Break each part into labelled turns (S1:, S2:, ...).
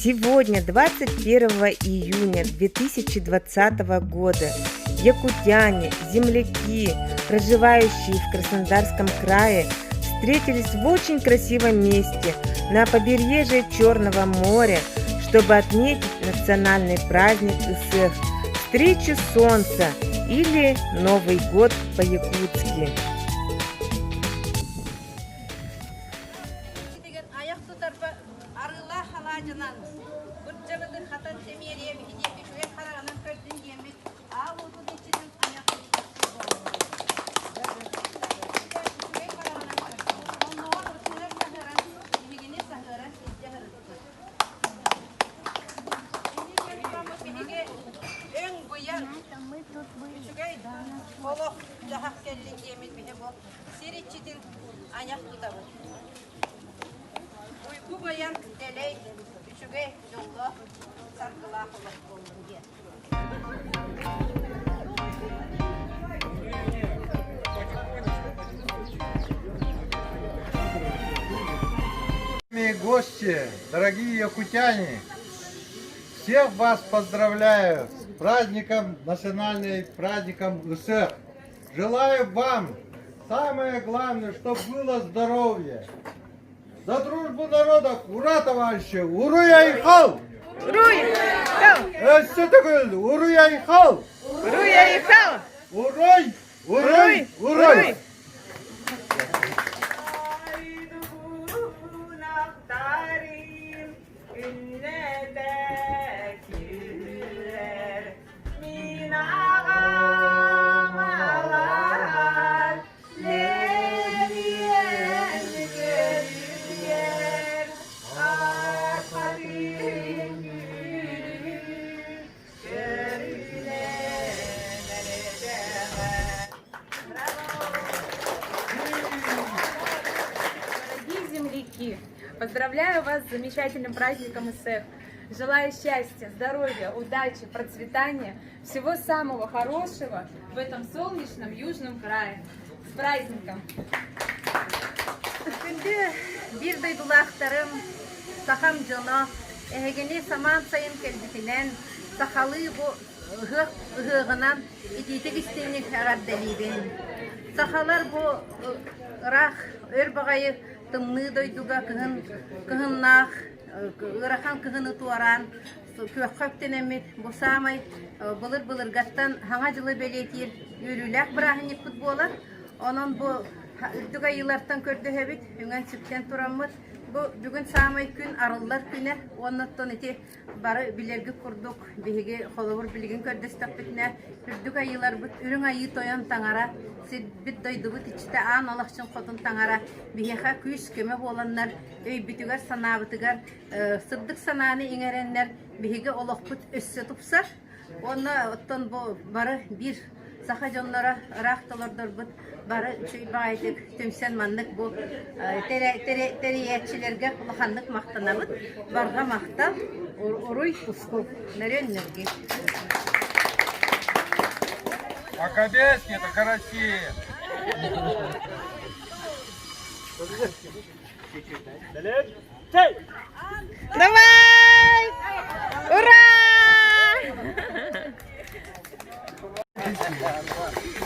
S1: Сегодня, 21 июня 2020 года, якутяне, земляки, проживающие в Краснодарском крае, встретились в очень красивом месте на побережье Черного моря, чтобы отметить национальный праздник Ысыах – встречу солнца или Новый год по-якутски.
S2: Айах тутарба арыылаах алаадьынан бырдьабытын хатан сэмиэриэм иһиниэки үчүгэй хараҕынан көрдүн диэммит аал уотун иччитин айах үчүгэй хараҕынан көрдүн оннооҕор ытыһар саһыаран биһигини саһыаран илдьэ сырытты биһиги өҥ быйаҥ үчүгэй олох дьаһах кэллин диэммит биһи бу сир иччитин айах тутабыт Уйгу байан дэлэй, үчүгэй, дьоллоох, саргылаах олох буоллун диэн.
S3: Гости, дорогие якутяне, всех вас поздравляю с праздником, национальным праздником Ысыах. Желаю вам самое главное, чтобы было здоровье. За дружбу народов! Ура, товарищи! Уруй-айхал!
S1: Уруй!
S3: Өссө төгүл! Уруй-айхал!
S1: Уруй-айхал!
S3: Уруй! Уруй! Уруй!
S1: Мин аҕам алаһар Лэриэн көрүгэр арҕатын күлүмүн көрүнэн эрэдэҕэ.
S4: Дорогие земляки, поздравляю вас с замечательным праздником Исэх. Желаю счастья, здоровья, удачи, процветания, всего самого хорошего в этом солнечном южном крае. С праздником!
S2: Күндү биир дойдулаахтарым, сахам дьоно, эһигини самаан сайын кэлбитинэн, сахалыы бу ыһыах ыһыаҕынан итиитик истиҥник эҕэрдэлиибин. Сахалар бу ыраах өр баҕайы тымныы дойдуга кыһын кыһыннаах ыарахан кыһыны туораан күөххэ үктэнэммит бу саамай былыр-былыргаттан Саҥа дьылы бэлиэтиир үөрүүлээх бырааһынньыкпыт буолар. Онон бу үрдүк айыылартан көрдөһөбүт, үҥэн-сүктэн тураммыт. Бу бүгүн саамай күн арыллар күнэ уонна оттон ити бары билэргит курдук биһиги холобур билигин көрдөстөхпүтүнэ үрдүк айыыларбыт үрүҥ айыы тойон таҥара сирбит дойдубут иччитэ аан олохчун хотун таҥара биһиэхэ күүс-көмө буоланнар өйбүтүгэр-санаабытыгар сырдык санааны иҥэрэннэр биһиги олохпут өссө тупсар. Уонна оттон бу бары биир саха дьонноро ыраах толордорбут бары үчүгэй баҕайытык түмсэн маннык бу тэрийээччилэргэ улаханнык махтанабыт. Барҕа махтал, уруй ускул, нөрүөн нөргүй.
S3: Академия это карате.
S1: Давай! Ура!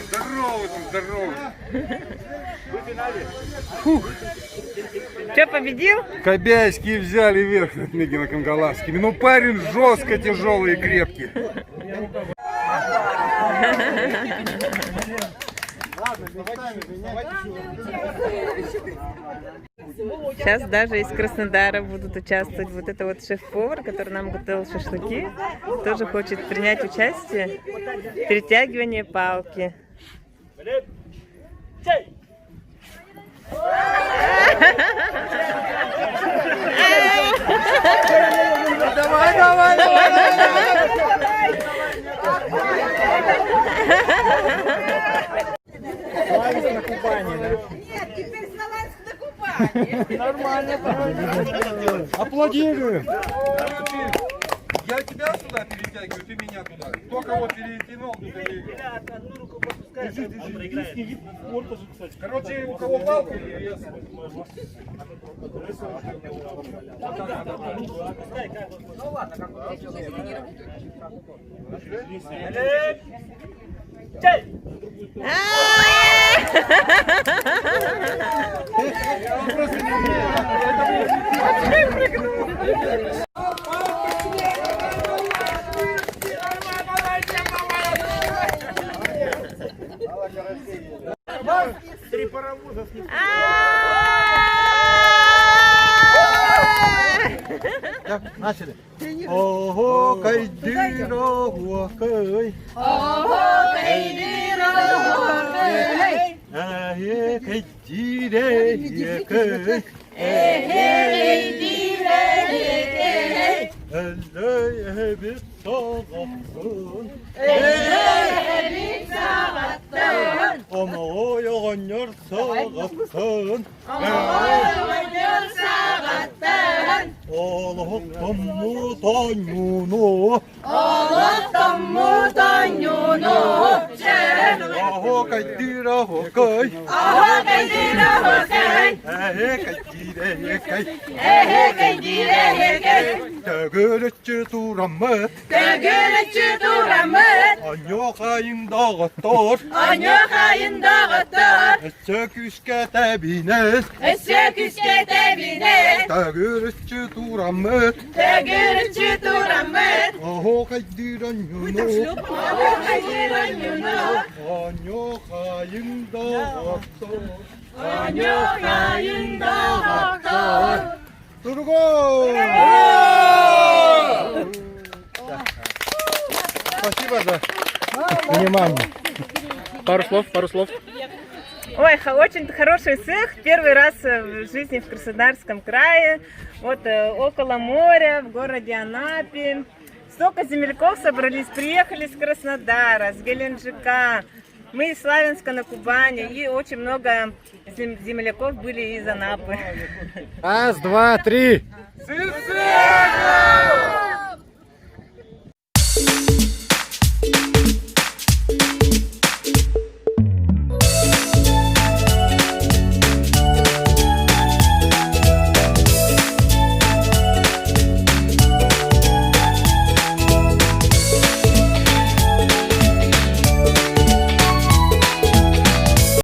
S3: Здорово, здорово.
S1: Че, победил?
S3: Кобяйские взяли верх над Мегино-Кангаласскими. Ну парень жестко тяжелый и крепкий.
S1: Сейчас даже из Краснодара будут участвовать. Вот это вот шеф-повар, который нам готовил шашлыки, тоже хочет принять участие в перетягивании палки.
S3: Давай, давай, давай, давай.
S2: Нет, теперь Славянск на Кубани.
S3: Аплодируем. Я тебя сюда перетягиваю, ты меня туда. Кто кого перетянул, тот и выиграл. Короче, у кого палка, вес.
S5: Три паровоза с ним.
S3: Так, начали. Ого, кайдыро, кай. Ого, кайдыро, кай. Эхе, кайдире, кай. Эхе, кайдире, кай. Эллей, эбит саҕаттын. Эллей, эбит саҕаттын. Омоой оҕонньор саҕаттын. Омоой саҕаттан. Олохтоммут оонньууну. Олохтоммут оонньууну. Оһуокайдыыр оһуокай. Оһуокайдыыр оһуокай. Эһэкэйдиир эһэкэй. Эһэкэйдиир эһэкэй. Төгүрүччү тураммыт. Төгүрүччү тураммыт. Онньуохайын доҕоттор. Онньуохайын доҕоттор. Өссө күүскэ тэбинэс. Өссө күүскэ тэбинэс. Төгүрүччү тураммыт. Төгүрүччү тураммыт. Оһуохайдыыр онньуну. Оһуохайдыыр онньуну. Онньуохайын доҕоттор. Онньуохайын доҕоттор. Тургу! Спасибо за внимание.
S6: Пару слов, пару слов.
S1: Ой, очень хороший цех. Первый раз в жизни в Краснодарском крае. Вот около моря, в городе Анапе. Столько земляков собрались, приехали с Краснодара, с Геленджика. Мы из Славянска на Кубани, и очень много земляков были из Анапы.
S3: Раз, два, три. С Исыхом!